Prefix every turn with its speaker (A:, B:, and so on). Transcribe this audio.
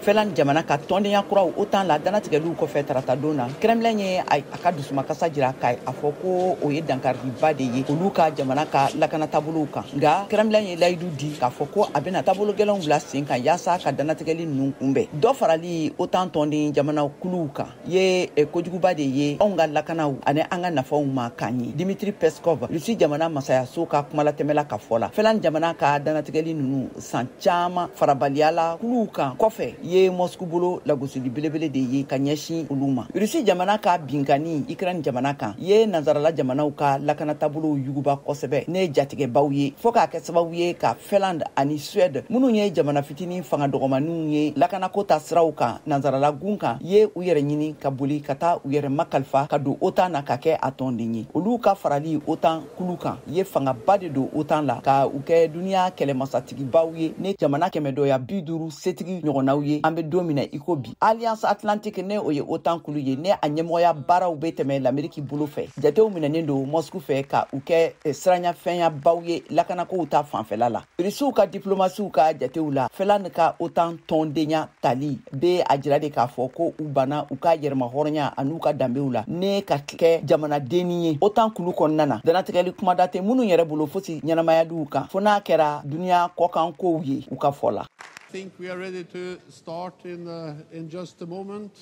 A: Finlande jamana ka tɔndenya kuraw OTAN la danatigɛliw kɔfɛ taratadon na, Kremlin ye a ka dusumakasa jira ka a fɔ ko o ye dankariba de ye olu ka jamana ka lakana taabolow kan. Nka Kremlin ye layidu di k'a fɔ ko a bɛna taabolo gɛlɛnw bila sen kan yaasa ka danatigɛli ninnu kunbɛn. Dɔ farali OTAN tɔnden jamana kuluw kan ye kojuguba de ye anw ka lakanaw ani an ka nafaw ma k'an ye, Dimitri Peskov, Rusi jamana masayaso ka kumalatɛmɛla ka fɔ la. Finlande jamana ka danatigɛli ninnu san caman farabaliya la kuluw kan kɔfɛ ye Moscou bolo lagosili belebele de ye ka ɲɛsin olu ma. Rusi jamana ka binkanni Ukraine jamana kan ye nansarala jamanaw ka lakana taabolow yuguba kosɛbɛ ne jatigɛbaw ye, fɔɔ k'a kɛ sababu ye ka Finlande ani Suède, minnu ye jamana fitinin fanga dɔgɔmaninw ye lakanako ta siraw kan nansarala gun kan, ye u yɛrɛ ɲini ka boli ka taa u yɛrɛ makalifa ka don OTAN na ka kɛ a tɔnden ye. Olu ka farali OTAN kulu kan ye fangaba de don OTAN la ka u kɛ duniya kɛlɛmasatigibaw ye ne jamana 150 setigi ɲɔgɔnnaw ye an bɛ don min na i ko bi. Alliance Atlantique, ne o ye OTAN kulu ye ne a ɲɛmɔgɔya baaraw bɛ tɛmɛ Lameriki bolo fɛ, jatew minɛnen don Moscou fɛ ka u kɛ siranɲafɛnyabaw ye lakanakow ta fanfɛla la. Irisiw ka diplomasiw ka jatew la, Finlande ka OTAN tɔndenya tali bɛ a jira de k'a fɔ ko u banna u ka yɛrɛmahɔrɔnya an'u ka danbew la ne ka kɛ jamanadenni ye OTAN kulu kɔnɔna na. Danatigɛli kumada tɛ minnu yɛrɛ bolo fosi ɲɛnamayaliw kan, fo n'a kɛra duniya kɔkan kow ye, u ka fɔ la.
B: Think we are ready to start in just a moment.